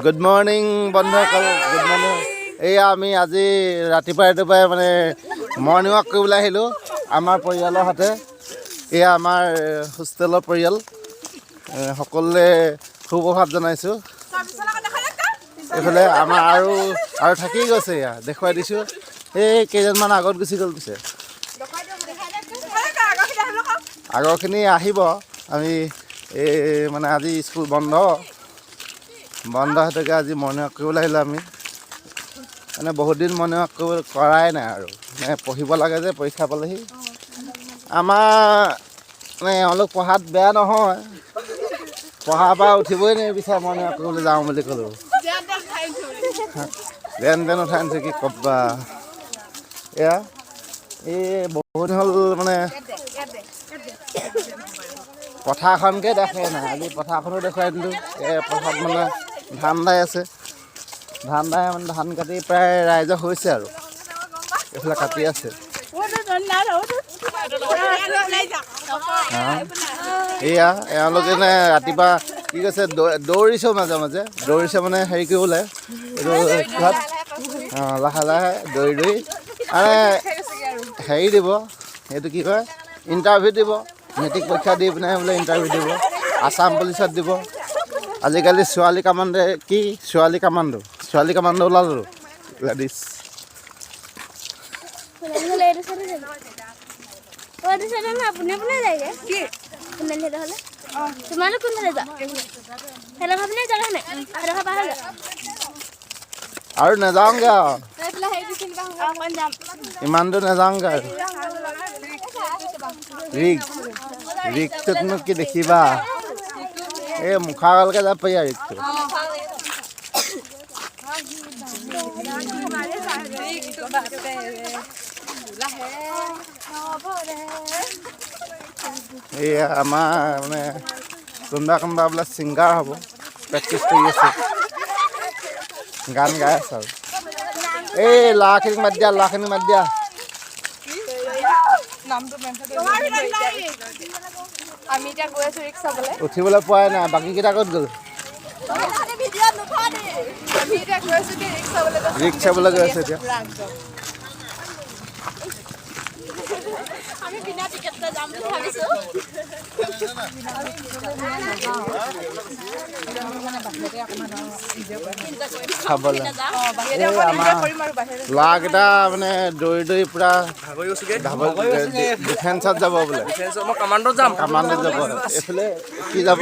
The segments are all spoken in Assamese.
গুড মৰ্ণিং বন্ধুসকল, গুড মৰ্ণিং। এয়া আমি আজি ৰাতিপুৱাই ৰাতিপুৱাই মানে মৰ্ণিং ৱাক কৰিবলৈ আহিলোঁ আমাৰ পৰিয়ালৰ সৈতে। এয়া আমাৰ হোষ্টেলৰ পৰিয়াল। সকলোৱে সুপ্ৰভাত জনাইছোঁ। এইফালে আমাৰ আৰু আৰু থাকি গৈছে, এয়া দেখুৱাই দিছোঁ। এই কেইজনমান আগত গুচি গ'ল। পিছে আগৰখিনি আহিব। আমি এই মানে আজি স্কুল বন্ধ বন্ধ হেতুকে আজি মৰ্ণিং ৱাক কৰিবলৈ আহিলোঁ। আমি মানে বহুত দিন মৰ্ণিং ৱাক কৰিব কৰাই নাই আৰু মানে পঢ়িব লাগে যে, পৰীক্ষা পালেহি। আমাৰ মানে এওঁলোক পঢ়াত বেয়া নহয়, পঢ়াৰ পৰা উঠিবই নিবিচাৰে। মৰ্ণিং ৱাক কৰিবলৈ যাওঁ বুলি ক'লোঁ, যেন তেন উঠাই আনিছে। কি ক'বা, এয়া এই বহুত দিন হ'ল মানে পথাৰখনকে দেখে নাই। আজি পথাৰখনো দেখুৱাই দিলোঁ। এই পথাৰত মানে ধান দাই আছে। ধান দাই মানে ধান কাটি প্ৰায় ৰাইজৰ হৈছে আৰু এইফালে কাটি আছে। হা? এয়া এওঁলোকে নে ৰাতিপুৱা কি কৈছে, দৌৰিছেও, মাজে মাজে দৌৰিছে। মানে হেৰি কৰিবলৈ এইটো কিহত, অঁ, লাহে লাহে দৌৰি দৌৰি মানে হেৰি দিব, এইটো কি কয়, ইণ্টাৰভিউ দিব। মেট্ৰিক পৰীক্ষা দি পিনে বোলে ইণ্টাৰভিউ দিব, আছাম পুলিচত দিব। আজিকালি ছোৱালী কামাণ্ডে কি, ছোৱালী কামাণ্ডো, ছোৱালী কামাণ্ডো ওলালোঁ, লেডিজ। সোণালী এইটো চাইডে যাব। অ, এইটো চাইডে নহয়, পোনে পোনে যায়গে। কি? সোণালী সেইটো হ'লে তোমালোক কোনফালে যোৱা? সেইডোখৰ পিনে যাবা নাই? সেইডোখৰ পাৰ হৈ যোৱা। আৰু নাযাওঁগৈ আৰু। অকণ যাম। ইমান দূৰ নাযাওঁগৈ আৰু। ৰিক্স, ৰিক্সটোতনো কি দেখিবা? এই মুখৰ আগলৈকে যাব পাৰি আৰু ৰিক্সটো। এইয়া আমাৰ মানে কোনোবা কোনোবা বোলে ছিংগাৰ হ'ব, প্ৰেক্টিচ কৰি আছে, গান গাই আছে। আৰু এই ল'ৰাখিনিক মাত দিয়া, ল'ৰাখিনিক মাত দিয়া। নামটো মেনশ্যন। আমি এতিয়া গৈ আছো ৰিক্স চাবলৈ। উঠিবলৈ পোৱাই নাই। বাকীকেইটা ক'ত গ'ল? আমি এতিয়া গৈ আছো কি ৰিক্স চাবলৈ। ৰিক্স চাবলৈ গৈ আছে এতিয়া। আমি বিনা টিকেটতে যাম বুলি ভাবিছো। চাবলৈ এই আমাৰ ল'ৰাকেইটা মানে দৌৰি দৌৰি পূৰা ডিফেন্সত যাব বোলে। মই কামাণ্ডত যাম। কামাণ্ডত যাব। এইফালে কি যাব?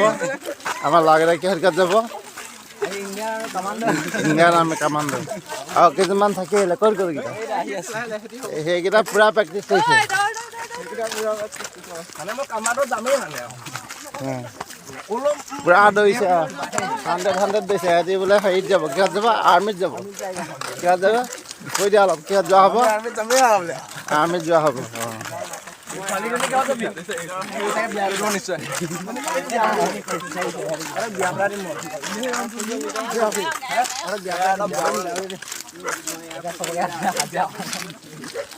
আমাৰ ল'ৰাকেইটা কিহত কিহত যাব? Indian army commando. আৰু কেইজনমান থাকি আহিলে, ক'ত গ'ল এইকেইটা? সেইকেইটা পূৰা প্ৰেক্টিচ কৰিছে। মানে মই কামাণ্ডত যামেই মানে আৰু। পূৰা দৌৰিছে, 100 100 দৌৰিছে। সিহঁতি বোলে হেৰিত যাব, কিহত যাব? আৰ্মিত যাব। কিহত যাব কৈ দিয়া অলপ, কিহত যোৱা হ'ব? আৰ্মিত যামেই আৰু বোলে। আৰ্মিত যোৱা হ'ব, অঁ। ছোৱালীজনী কিহত যাবি? বিয়া দিব নিশ্চয়। বিয়া পতাই দিম মই। বিয়া।